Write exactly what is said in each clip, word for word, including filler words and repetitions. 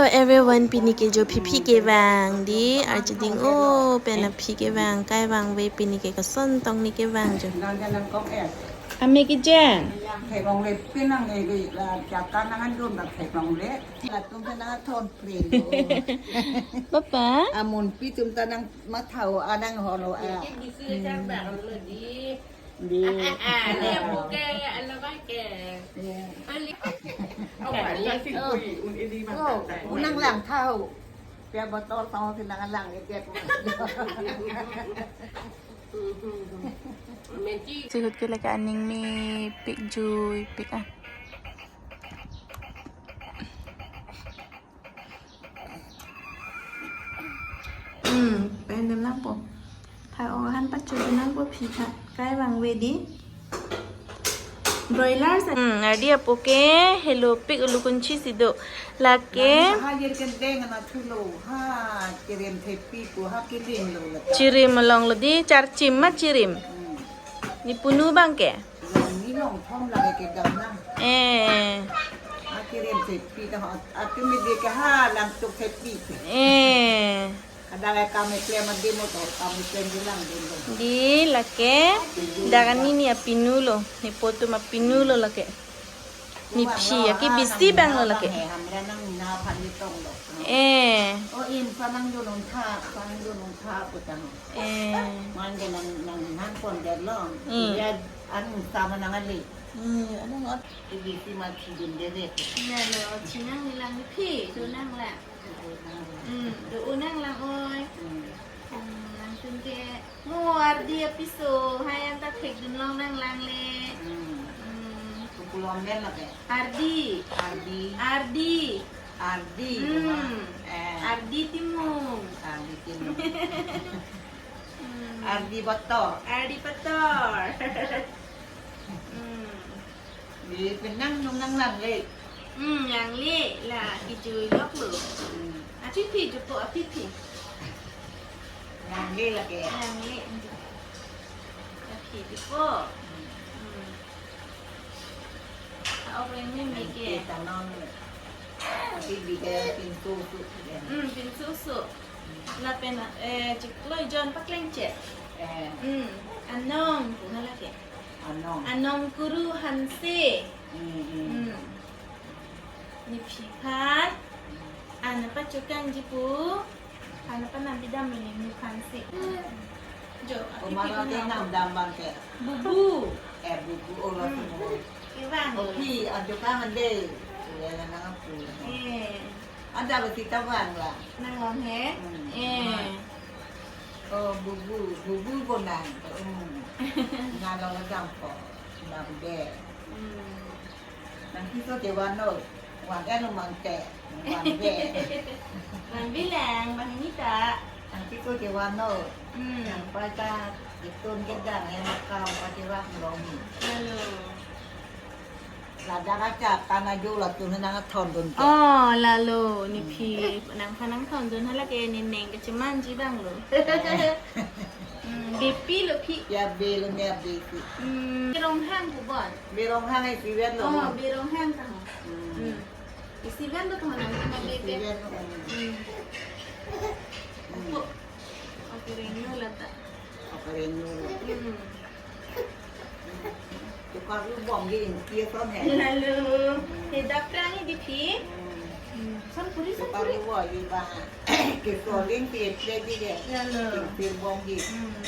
Everyone, pini ke jo phiphi kevang dei, arjuding o pen aphi kevang, kai vangve pini ke, koson tong ne kevang jo. Ame kejang. Theklongle, pinang e, la jaka nang andun ba theklongle. Latum ke nang thon prin. Papa? Amun pi tum ta nang mathau anang holo a. Ke bisu jang ba lo dei. Dei. Ah, ah, ah, dia bukan, anak pakai. Iya. Balik. Oh, oh, unang lang thau. Pia botol tong sinang lang iket. Sihut ke lake aning mepik, juipik ah. Hmm, pen dem nangpo. Thai o han pacho nangpo phi tha. Kai vangve dei. Broiler sa. Hmm, ardi apo ke helopik ulukunchi si do. Lake. Ha, yer kendeng ana thulo. Ha, chirim thepi pu ha kiling lo la. Chirim along lo dei, charchim ma chirim. Hmm. Ne punu abang ke. Long ni long thom lake kedam na. Eh. Akirim thepi ta ha, atum dei ke ha lang tuk thepi. Eh. Ada lake kam eklem adi mo to, kam eklem bilang dei lo. Dei lake. Dak anini apinu lo, ne pu atum apinu lo lake. Ne phi, aki bisi abang lo lake. Hamra nang na phan ni tong lo. Eh. O in panang jo nong tha, panang jo nong tha putang. Eh. Man ke nang, nang, nang pon der long. Hmm. Ya, an sama nang ali. Hmm, ano ngot. Ibi si ma thidun dede. Nalo, chinang nilang phi, do nang lang. Hmm, do unang lang oi. Hmm. Hmm, langsung ke. Mo ardi apiso, hai anta thekdun long nang lang le. Hmm. Hmm. Kupulom ben lake. Ardi. Ardi. Ardi. Ardi. Hmm. Eh. Ardi Timung. Ardi Timung. Hmm. Ardi Bator. Ardi Bator. Hmm. Dei penang nung nang lang le. Hmm, lang le la kijui lok lo. Hmm. Aphi phi jupo aphi phi. Lang le lake. Lang le. Aphi jupo. Hmm. Aok reng meme ke. Tanon. Aphi bi ke pintu su. Hmm, pintu su. Lapen, eh, chiklo jon pakleng chet. Eh. Hmm. Anong pu halake. Anong. Anong Kuru Hanse. Hmm, hmm. Hmm. Ne phi phan. Ana pachokangji pu. Ana panam bidam ne ne phan si. Jo, aphi. Kumaro phi ke nam dam bang ke. Bubu. Eh, bubu, oh, lo. Hmm. Semua. Kevang. Oh, phi, ajo kangen dei. Sudah nang apu. Eh. Ada besi tawang la. Nang long he? Hmm. Eh. Oh, bubu, bubu bonang. Hmm. Nang long jam ko. Nang de. Hmm. Nang kiso ke wano. Wan eno mangke. Wan be. Wan bilang, bang ini ta. Nang kiso ke wano. Hmm. Nang pai ta, itun ke dang, eh, makam, pai ke wak long. Lalu. Ladak aja, tan ajo latum nang thondun ke. Oh, lalo, ne phi, nang phan nang thondun halake ne neng kechemanji abang lo. Eh. Hmm, bepi lo phi. Ya be lo, ya bepi. Hmm, Bironghang pu bon. Bironghang isiven lo. Oh, Bironghang ta ho. Hmm. Hmm. Isiven lo to nang ma be be. Isiven lo. Hmm. Hmm. Opo. Oke, rengno lata. Oke, rengno. Hmm. Tukar lu bom di inti son he. Lalo, he daprangi di phi. Hmm. Hmm. Son puri, son puri. Tukar lu bom di ba. Ke soling pi eple di de. Lalo. Ke bom di. Hmm.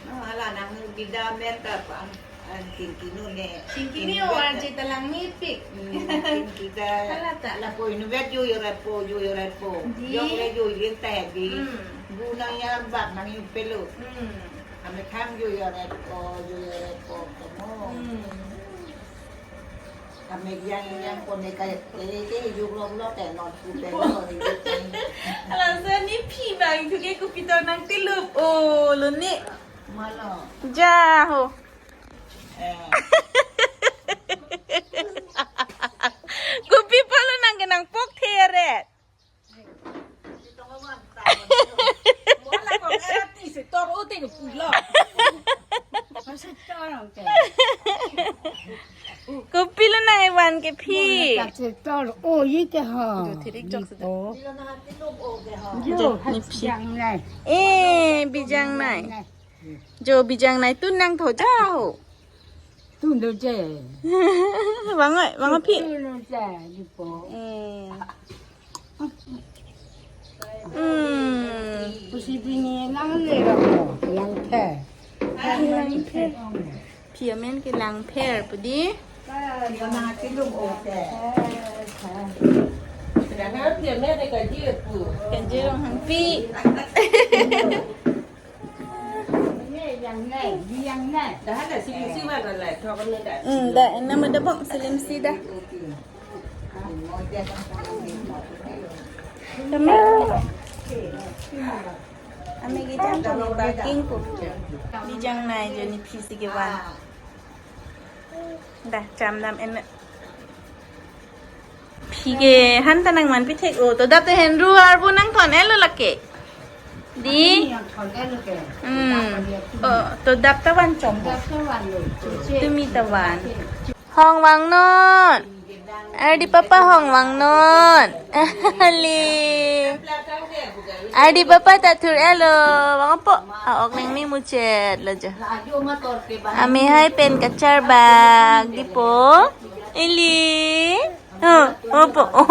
No, hala nang bida men ta pang. An tingki nu ne. Tingki ni o arje ta lang mepik. Hmm, tingki ta. Hala ta. Lapu inutvet ju yo repo, ju yo repo. Di. Jok le ju yin ta di. Hmm. Bu nang yar bak nang yu pelo. Hmm. Ame thang ju yo repo, ju yo repo, kamo. Hmm. Ame yang yang kone kai, eh, ke ju lok lok te non ku pelo. Alang sa ne phi bang thu ke kopi to nang tilup. Oh, lo ne. Malo. Ja ho. Eh. Kopi pulo nang ke nangpok the ret. Wala kong erati si tor uting pulo. Kopilo nang-evan ke phi? Mola ta chetor, o, ye ke ha. Jo, thirik jok seta. O. Jo, ne phi. Bijang nai. Eh, bijang nai. Bijang nai. Jo, bijang nai tu nangtho ja ho. Tu do je. Vang oi, vang oi phi. Tu do je, dipo. Eh. Hmm. Pusi bini lang le lo, lang phe. Lang phe. Phi amen ke Langpher pu di. Ka na ti lum o te. Sedangkan phi amen ke Kajir pu. Kajir Ronghangpi. Ini yang nai, ini yang nai. Dah ada sini sini mana lah, thok ni dah. Hmm, dah, nama dah bang, selim si dah. Kami. Ame kejang kami baking ko. Bijang nai jo ne phi si kevan. Dah, cham dam en. Phi ke han ta nangman pithek o. To dap te henru arbu nangthon-et lo lake. Di? Hmm. O, to dap ta van chom. Dap ta van lo. Tumi ta van. Hong vangnon. Ardi papa hong vangnon. Ali. Ardi papa ta thur-et lo. Vang po. A-ok nangmemuchot lo jo. Ame hai pen kacharbak dipo. Ili. O, opo. O.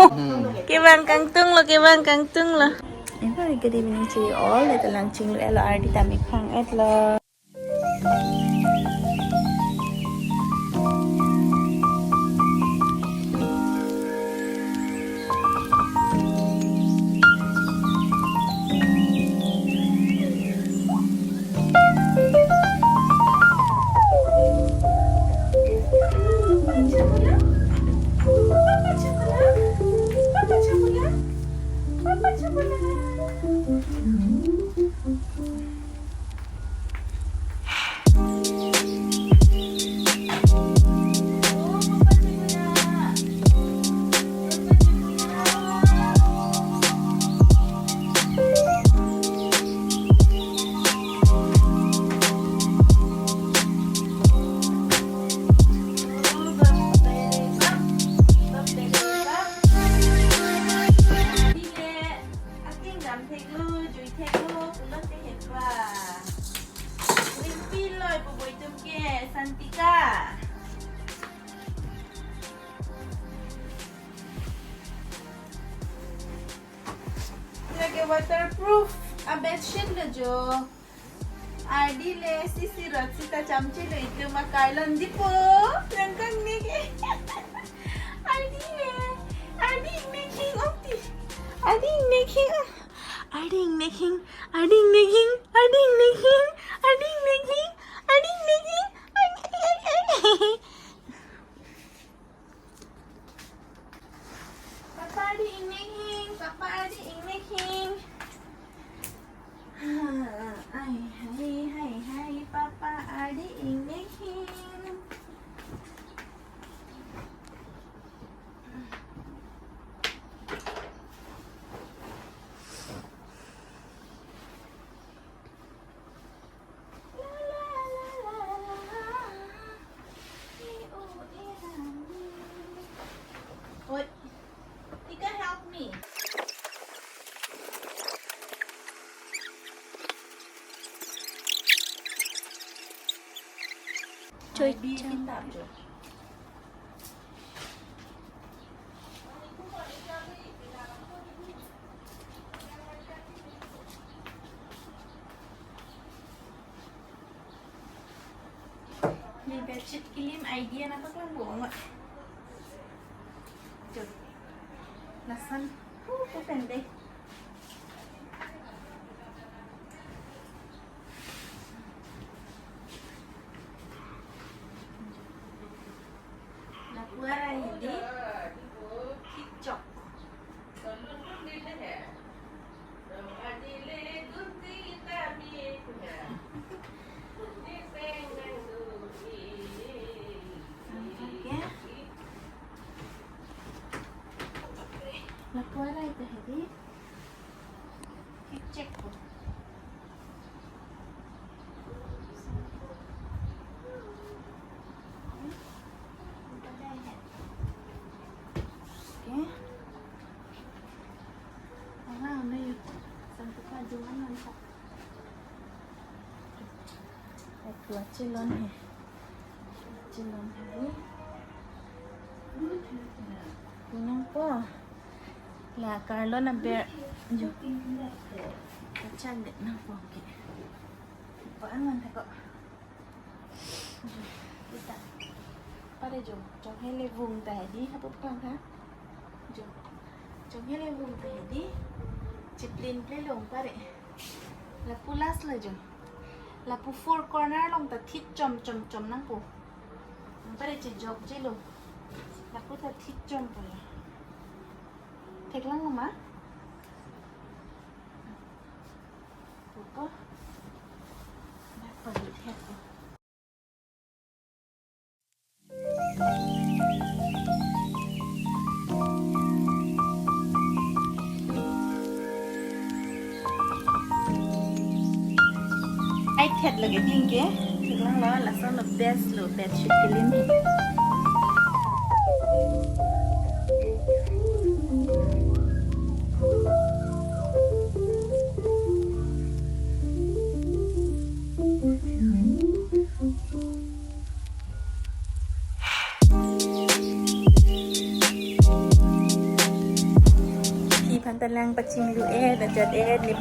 Kevang kangtung lo, kevang kangtung lo. Very good evening to you all. Ito lang chinglu-et lo, ardi ta me phang-et lo. Aking dam theklo, jui theklo, pulote hepa. Ringpi loi pu boi tum ke, Santika. Lake waterproof a bedsheet lo jo. Ardi le sisi rot sita chamchelo itum akarlon dipo. Nangkang ne ke. Ardi le. Ardi ingnek hing okti. Ardi ingnek hing. Ardi ingnek hing. Ardi ingnek hing. Ardi ingnek hing. Ardi ingnek hing. Ardi ingnek hing. Ardi, ardi, ardi. Papa ardi ingnek hing, papa ardi ingnek hing. Ai, hai, hai, hai, papa ardi ingnek hing. Oi, Ika, help me. Choi, choi. Ne bedsheet kilim idea nangpaklang bong. Jo. Lason. Hu, hu pen dei. Lapu arai dei. Kikchok. Lapu arai ta hedi. Kikchek ko. Chilon he. Chilon he. Kunang po. La karlon aber. Jo. Kachan det nang po ke. Pa angan thako. Jo. Kita. Pare jo. Chonghele vung ta hedi. Hapu plang ha. Jo. Chonghele vung ta hedi. Chiplin ple long pare. Lapu last lo jo. Lapu four corner along ta thit chom chom chom nang po. Pare chejok jelo. Lapu ta thit chom po lo. Theklang ma? Pupo. Dak pagi thek po. Ai thet lagi ding ke, theklang lo, lason lo best lo, bedsheet kilim he. Aphi aphan ta lang pachinglu-et, ajat-et, nip.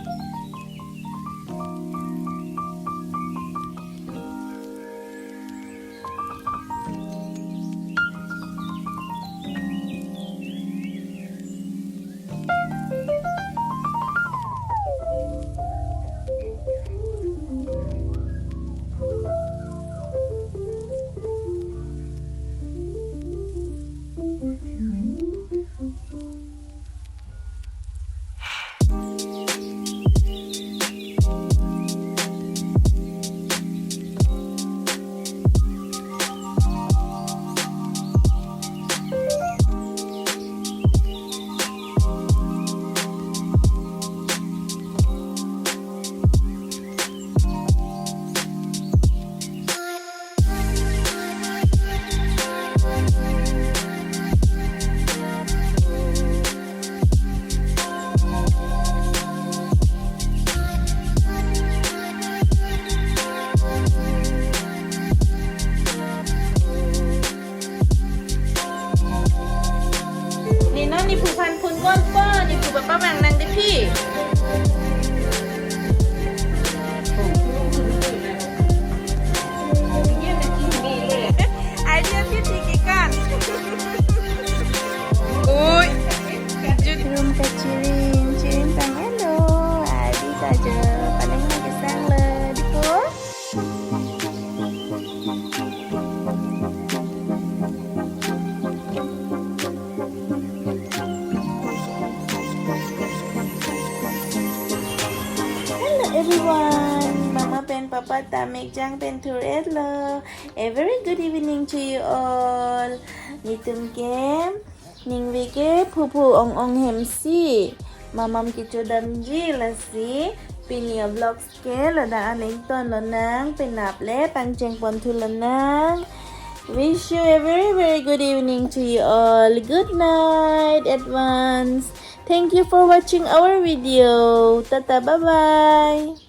Ni non ni phu aphan phun kon po, ni phu papa bang nang de phi. Idea na ki ni le. Idea phi phi ke kan. Oi. Room kachirim, chirim tang elo. Adi ta jo, paling na kesang le, di ko. Hello everyone, Mama pen Papa ta mekjang pen thur-et lo. A very good evening to you all. Nitum ke ningve ke phuphu ong ong hem si. Mamam kecho damji lasi. Pini a-vlogs ke ladak anington lonang, penap le pangcheng pon thu lonang. Wish you a very, very good evening to you all. Good night advance. Thank you for watching our video. Tata, bye bye.